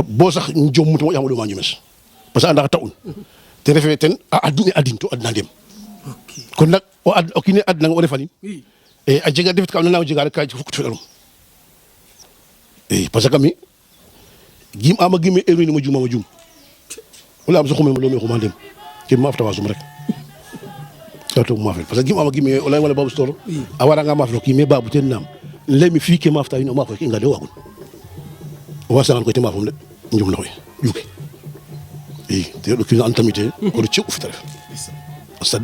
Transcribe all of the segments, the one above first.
bo sax njom mutum yamudo ma ñumes parce que anda taun te refe ten adin to adna dem kon nak o kine adna o refani e a jega defet ka na jega rek ka fukk fedarum parce que mi gim ama gime eruni ma juma wala am so xumel ma do me xuma dem ki ma afta wasum rek to ma fel parce que gim ama gime wala babu store a wara nga ma fel ki me babu ten nam lemi fi ke ma afta ino ma ko ki ngade wagun wasan ko te ma fum de njum la koy yuki te do ki antamité ko do ci uf taref asad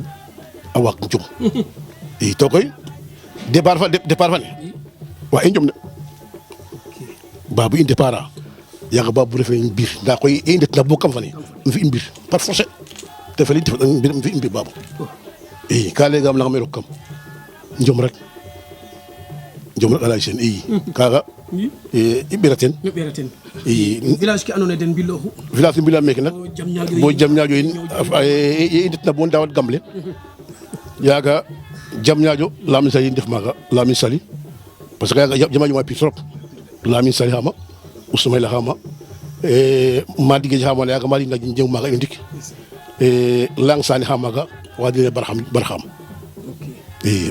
awak njum to koy départ fa ne wa njum de babu inde para yaga babu refe bir da koy inde na bokam fa ne fi bir par force te fa li def fi bir babu ka le gam la ngam rokam njum rek ala sen kaga ibiraten village ki andone den billohu village mbila mek nak bo jam ñaajo inde na bon dawat gamle yaga jam ñaajo lamin sali def maga lamin sali parce que yaga jam ñaajo ma pi trop lamin sali hama usmayla hama ma digge hama yaga mali na jëm maga indik lang sani hama ga wadi barham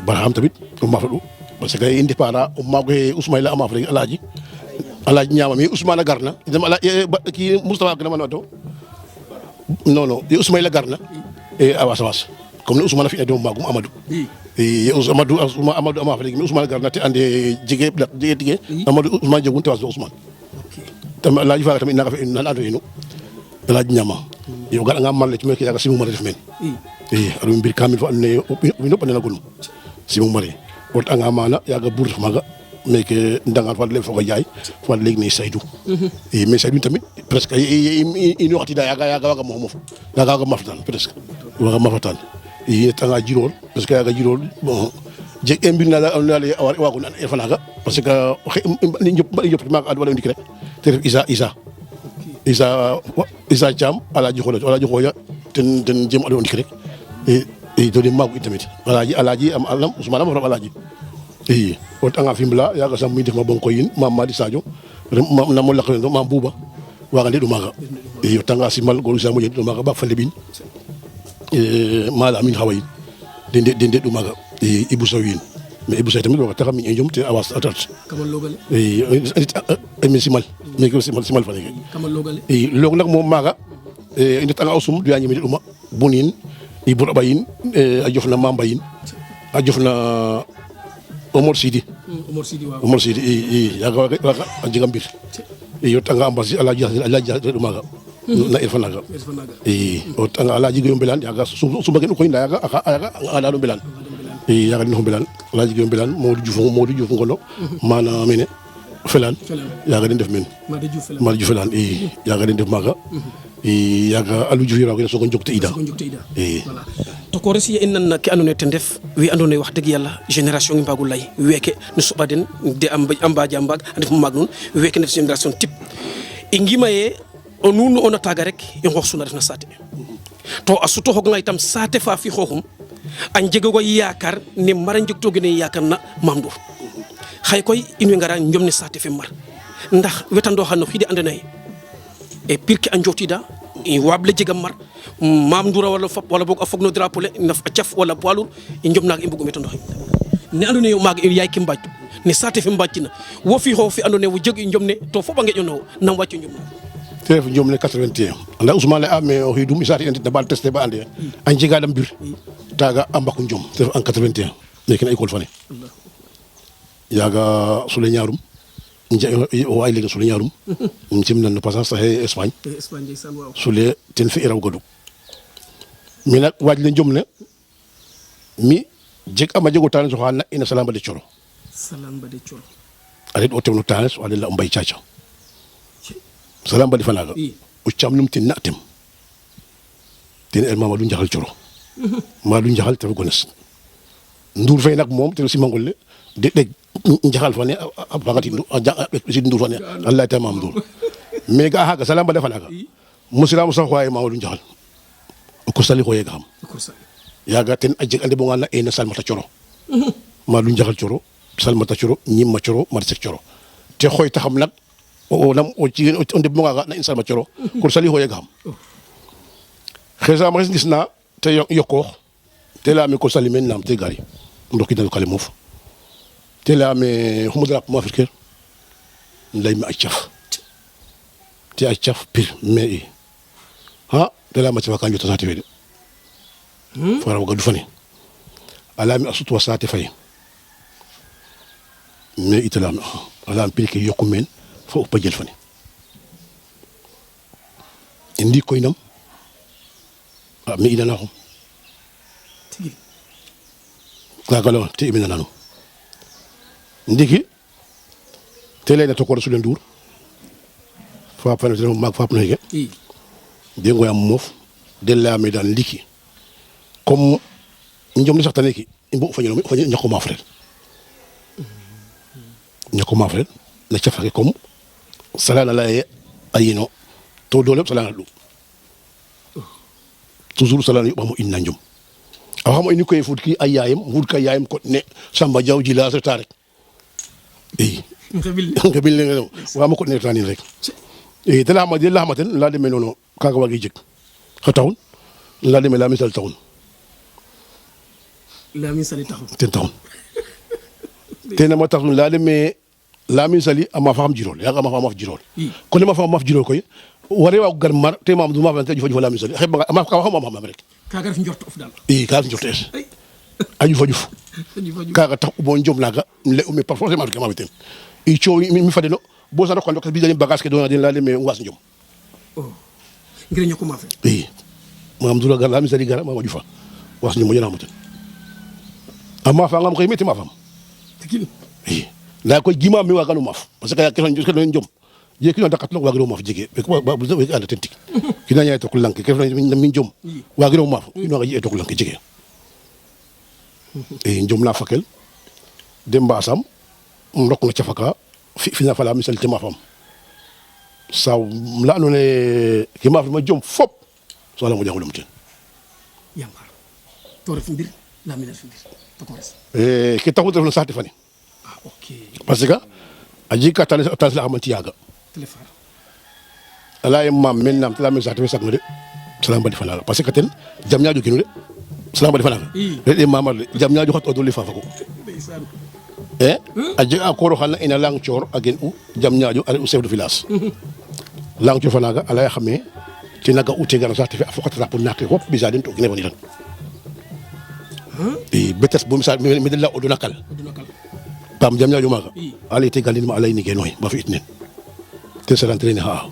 barham tamit ma fadu parce que indi para ma ko usmayla ama fa alaaji ñama mi usmana garna dem ala ki mustafa gna man do non usmayla garna awas comme ne usmana fi do magum amadou amadou ama fa mi usmana garna te ande jige amadou usmana jogun tawas usmane tam alaaji fa tam ina fa nan ando ino alaaji ñama yo gar nga mal ci me yaga simu mara def men aru mbir kamil fa ne mi no panena gonum simu mari bot anga mana yaga bur maga meke ndangal fa le foko jaay fa leg ni Seydou mais Seydou tamit presque ini waxti da yaga waga mo daga waga mafatan presque waga mafatan tanga jirol parce que yaga jirol bon je embir na la wago nan e fanaga parce que ni ñop ma ad wala ndik rek te isa Cham ala joxoya ten jem ado ndik rek e do de magu tamit alaji am alam Ousmane am alaji o tanga fimbla yaga sam mi def ma bon ko yin mam di Sadio na mo lakale mam buba waga de do maga o tanga simal golu sam mo do maga ba fande bin mala min hawayi dende do maga Ibou Sawin mais Ibou Saw tamit waga taxam mi njom te awas atat kamal logale mi simal mi ko simal fa ne kamal logale log nak mom maga indi tanga osum du yañi mi duma bonin Ibou Bayin a jofna Mambayin a jofna Omar Sidi yaga waga a jega mbir yo tanga ambasi alaji maga na irfanaga o tanga alaji gyo mbelan yaga suba gen ko inda yaga ala do mbelan yaga no mbelan alaji gyo mbelan Modou Diouf ngolo mana mene felan yaga den def men Modou Diouf felan yaga den def maga yaga alu Diouf yaga so ko jokte ida voilà to ko resi en nan ki andone te def wi andone wax deug yalla génération ngi mbagul lay weke no sobaden de ambaji ambag andef mag non weke def génération type e ngimaye o nunu ona taga rek e ngoxsuna def na sate to asuto hog ngay tam sate fa fi xoxum an jego go yakar ni mara njukto gene yakar na mamdu xay koy inu ngara ñom ni sate fi mar ndax wetando xano xidi andane e pirki an jotida e wable jegam mar mam ndura wala fop wala bok afogno drapeau le naf tiaf wala poilur e njom nak e mbugo meto ndox ne andone yo mag yaay ki mbacc ni sate fi mbaccina wo fi ho fi andone wo jegi njomne to fo ba ngejono nam waccu njom tef njomne 81 anda Ousmane a me o hidum isati en debal testé ba ande an jega dam bir taga ambaku njom tef en 81 nek na école fane yaga sule ñaarum o ay lega sule ñaarum cim nan passage sa Espagne sule ten fi iraw godu mi nak waj le njom ne mi jeg ama jego tan so xana ina salam ba de coro ale o tewno tan so ale la mbay chacha salam ba di fanaga o cham num tin natem tin el Mamadou Ndiakhal coro Mamadou Ndiakhal te gones ndour fay nak mom te si mangol de Ndiakhal fane bagati ndour fane Allah ta mam ndour mais ga haga salam ba defanaga muslim so xoy Mamadou Ndiakhal ko sali xoye gam yaga ten ajek ande bo ngana e na salmata coro Mamadou Ndiakhal coro salmata coro ñimma coro mar sek coro te xoy taxam nak o nam o ci on de bunga na insan ma coro ko sali ho yegam xesa ma gis na te yoko te la mi ko sali men nam te gari ndoki dal kale mof te la me humudra ma africain lay mi acaf te acaf pir mais ha te la ma ci vacances to sati wede fara waga du fani ala mi asutu wasate fay mais italam ala pir ke yokku men fo pa jël fani indi koy nam mi ina na xum kagalo te imina nanu ndiki tele na to ko rasul ndour fa fa no mag fa no hege de ngoyam mof de la mi dan liki comme njom ni sax tane ki imbo fa ñako ma frère la ca fake comme salana la ayino to dole salana lu toujours salana yu bamu inna njom aw xam ni koy fut ki ay yaayam wut ka yaayam ko ne Samba Diaw ji la sa rek nga bil nga wa ma ko ne tani rek te la ma ten la demé nono kaga wagi jek xatawun la demé la misal tawun la misali taxaw ten tawun te na ma taxun la demé la misali ama fam jirol ya ma fam jirol ko ne ma fam jirol koy ware wa gar mar te mam du ma fa ju fa la misali xeb ma ka wax ma rek kaga def njort of dal kaga njort es aju fa juf kaga tax bo njom naga le umi par forcément que ma witem i ciow mi fadelo bo sa ko bi dañu bagage ke do na den la demé ngas njom ngir ñako ma fa mam du la gar la misali gar ma jufa was ñu mo ñana mutel amma fa ngam koy metti ma fam tikil la ko jima mi wa ganu maf parce que ya ke njom je ki no dakat lo wa garo maf jige ba bu zawe anda tentik ki na ñay to ko lank ke fa min njom wa garo maf no ga ji to ko lank jige njom na fakel demba sam ndok na ci faka fi na fala misal te ma fam saw la no ne ki ma fa ma jom fop so la mo jangulum ten yambar to ref mbir la mi def mbir to ko res ki taxu def na sati fani ok parce que aji ka tale la xamanti yaga téléphone ala mam men nam tala men sati sak de salam badi fana parce que ten jam ñaaju kinu de salam badi fana de mamar jam ñaaju xat odul li fa fako aji akoro xana ina lang cior agen u jam ñaaju ale u chef de village lang cior fana ga ala xame ci naga uté gar sati fi afokata pour nakki hop bisa den to gine woni tan betes bu misal mi de la oduna kal pam jam ñaaju maga ali te galin ma alay ni ge noy ba fi itnen te sa rentré ni ha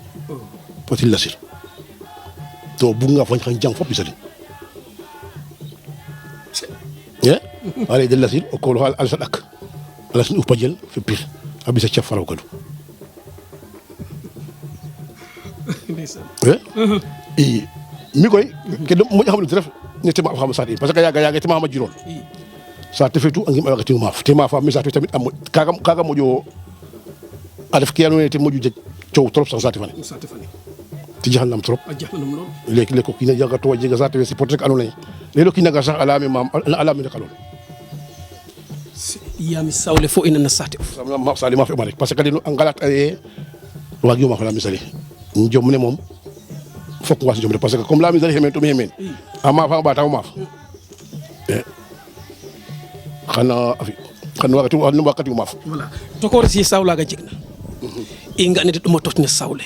potil lasir to bu nga fañ xan jang fop bisali ale de lasir o ko hal al sadak ala sun upa jël fi pir abisa ci faraw kadu mi koy ke mo xamul def ni te ma xam sa parce que yaga te ma jirol sa te fetu ngim awati maaf te ma fa mi sa tamit am kaga mo jo adef ke yanu te mo ju jek ciow trop sans sati fane ti jahannam trop leki leko kina jaga to jega sati we supporter ka anone lelo kina ga sax alami mam alami kalol yami sawle fo ina na sati ma sali ma fi ma rek parce que dinu angalat ay wagi ma ko la misali njom ne mom fok was njom parce que comme la misali hemen to hemen ama fa ba taw ma xana afi xana wakati ma fa voilà to ko resi sawla ga jigna inga ne dum totne sawle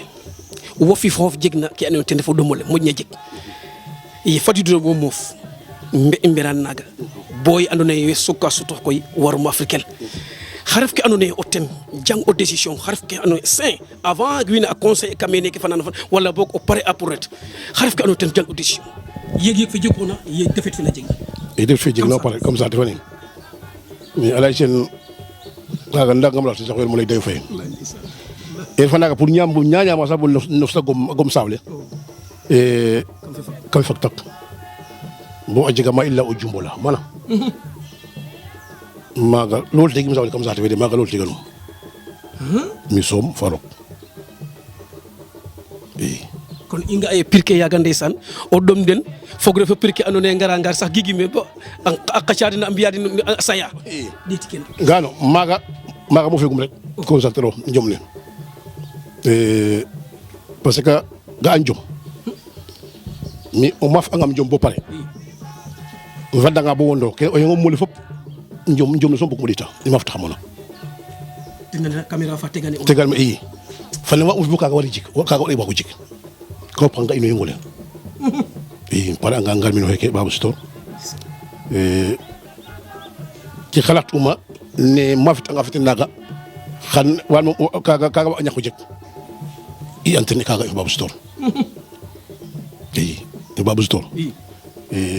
wofi fof jigna ki anon tende fo domole modnya jig yi fatido mo mof mberan naga boy andone we sukka suto koy warum africain xaref ki andone o tem jang o décision xaref ki andone sain avant gwina a conseil kamene ki fanana wala bok o pare apuret xaref ki andone tem jang o décision yeg fi jikona yeg defet fi la jig et def fi jig no pare comme ça defani mais alay sen kaga ndangam la sax mo lay day fay e fana pour ñambu ñaña ma sabul no sa gom sawle kam faktak bo ajiga ma illa o jumbola mana maga lol tegi mi sawle kam sa tebe maga lol tegano mi som farok kon inga ay pirke yaga ndeysan o dom den fogre fa pirke anone ngara ngar sax gigime ba akachadi na ambiyadi saya diti ken gano maga mo fegum rek concentré njom len parce que ga an jom mi o maaf angam jom bo pare o fadanga bo wondo ke o yengo mole fop njom no som bug mo ɗita i maaf taxamona dina caméra fa tegane tegal ma i fane wa uf bu kaga wari jik kaga o wago jik ko panga ino yengole i pare anga ngar mino heke Babou Sitor ci xalatuma ne maafit anga fete naga xan wan kaga wa ñako jeg i antenne kaga Babou Sitor i Babou Sitor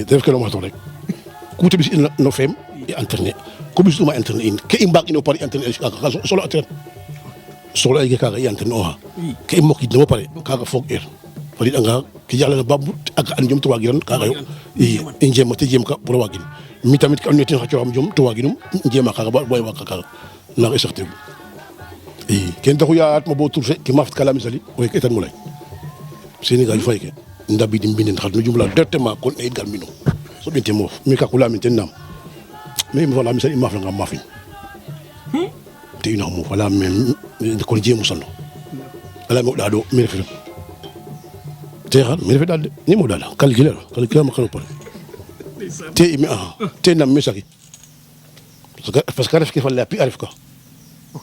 def ke loma to rek ku te bis in no fem i antenne ko bis tuma antenne in ke i mbag ino pare antenne kaga solo antenne solo ay kaga i antenne oha ke i mokid no pare kaga foog fadi anga ki jalla babu ak an jom to wagiran kaga yo i njema te jem ka pour wagin mi tamit ka netin xacho am jom to waginum njema kaga boy waka kaga na exerté i ken taxu ya at mo bo touré ki mafit kala misali o ke tan mulay Sénégal fay ke ndabi dim binen xat no jumla directement kon e gar mino so binte mo mi ka kula min tenam mais mi wala misali maf nga mafin te ina mo wala men kon jemu sando ala mo dado mi refi te xal mi refi dal ni mo dal calculer ma xalo pare te mi te nam mi saki parce que ref ke fa la pi arif ka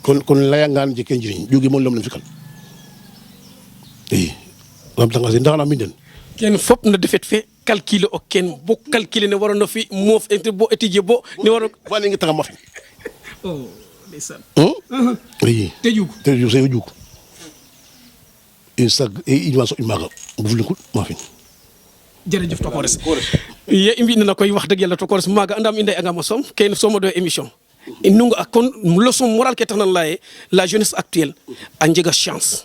kon laya ngaan je ken jiriñ jogi mon lom lam fikal ram tanga se ndax na min den ken fop na defet fe calculer o ken bo calculer ne warono fi moof entre bo étudier bo ne waro wani ngi tanga mafin oh ndeysaan oui te jugu sey jugu insag e inwanso imaga buflinkul mafin jërëjëf Tokores ye i mbina na koy wax dëgg yàlla Tokores maaga andam i ndey anga ma som kene soma do émission nunga ak kon leçon morale ke tax nan laye la jeunesse actuelle a njega chance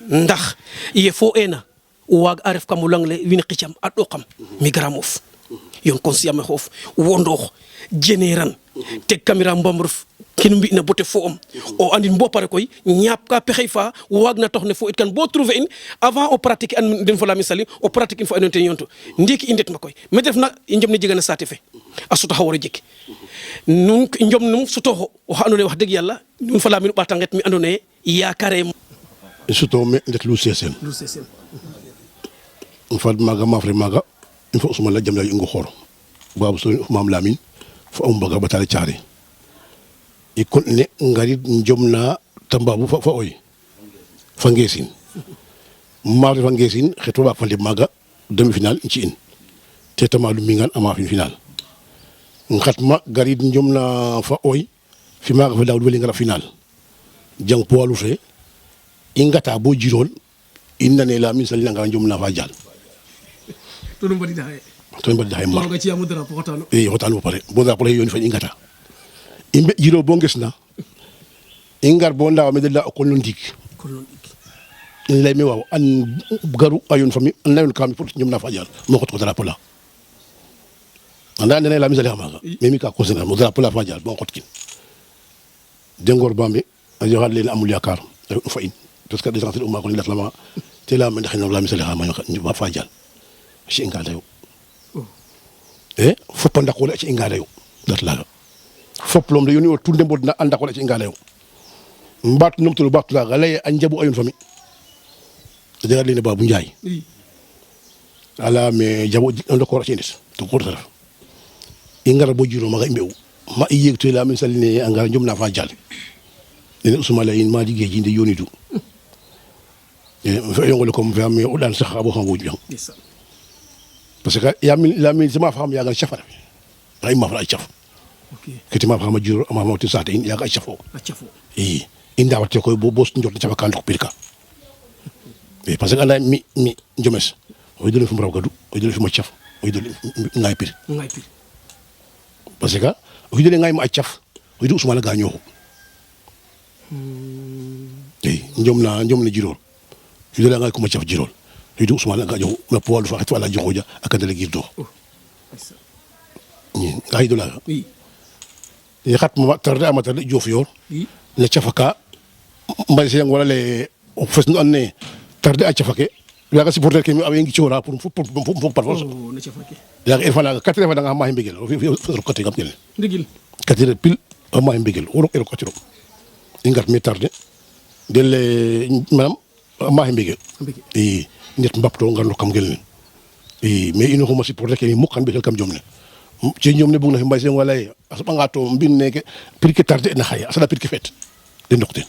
ndax ye fo ena waag a ref kam o lang le wiin qicam a ɗokam mi gara moof yon conscient me xoof wondoox jeneran teg caméra mbamrof kenu mbi'na bote fo'om o andin bo pare koy ñaap ka pexey fa waag na tox ne fo it kan bo trouver in avant o pratique an den fo la misali o pratique in fo ando te yonto ndiki i ndetma koy me def na i njom ne jega na saate fe a suta xa war a jeg nun njom num sutoxo oxa ando naye wax dëgg yàlla nun fo la min ɓata nget mi ando naye yakare surtout me ndet lu sesen fad maga mafre maga il faut usman la jam la ingo xor Babou Sitor mam Lamine fo am baga batale caare i kon ne ngarit njomna tambabu fa oy fa ngesin mafre fa ngesin xeto ba fa le maga demi final ci in te tamalu mingan ama fin final ngatma garit njomna fa oy fi maga fa dawul weli ngara final jang poalu fe ingata bo jirol inna ne Lamine sali nga njomna fa jall tonu mbadi dahay mar nga ci amu dara po xotano hotano pare bo dara pare yoni fa ingata imbe jiro bo ngesna ingar bo ndawa medela ko non dik lay mi waw an garu ayon fami an layon kam pour njomna fa jall mo xot ko dara pola anda ne Lamine sali xamaga memi ka ko sena mo dara pola fa jall bo xot kin dengor bambe a joxat leen amul yakar fa in parce que des gens ko ni lama te la man xina Lamine sali xamaga fa jall ci ingale yo fop a ndako le ci ingale yo dat laga fop lom de yoni o tunde mbod na andako le ci ingale yo mbat num to bat laga lay a njabu ayon fami de leen Babou Ndiaye ala me jabo ndako ci ndes to ko dara ingara bo jiro maga imbew ma yeg to Lamine sali ne anga njom na fa jall ne Ousmane la in ma di geji de yoni du fa yongol ko fa me o dan sax abo xam wuju parce que Lamine sama fam yaga chafara ay ma fa chaf kiti ma fam juro ma mo tisate in yaga chafo inda watte ko bo bos ndot chafa kan ko pirka parce que ala mi jomes o idole fum rawgadu o idole fum chaf o idole ngay pir parce que o idole ngay ma chaf o idole Ousmane ga ñoo njom na jiro idole ngay ko ma chaf jiro hidu Ousmane ga jow na poids fa xet wala joxoja ak andale gir do ni ngay do la yi xat ma tarde amata le jof yor na cafaka mbal si wala le fess no ne tarde a cafake ya ga supporter ke mi awe ngi ciora pour par force na cafake ya ga fala 4 fa da nga ma mbegel fi côté gam jël ndigil 4 pile ma mbegel woro ero ko ci ro ingat mi tarde delle manam ma mbege i net mbapto ngando kam gelne i mais ino ko mo supporter ke mu kan be kam jomne ci ñom ne bu na mbay sen wala asba nga to mbin neke pirke tardé na xaya asala pirke fet de ndokte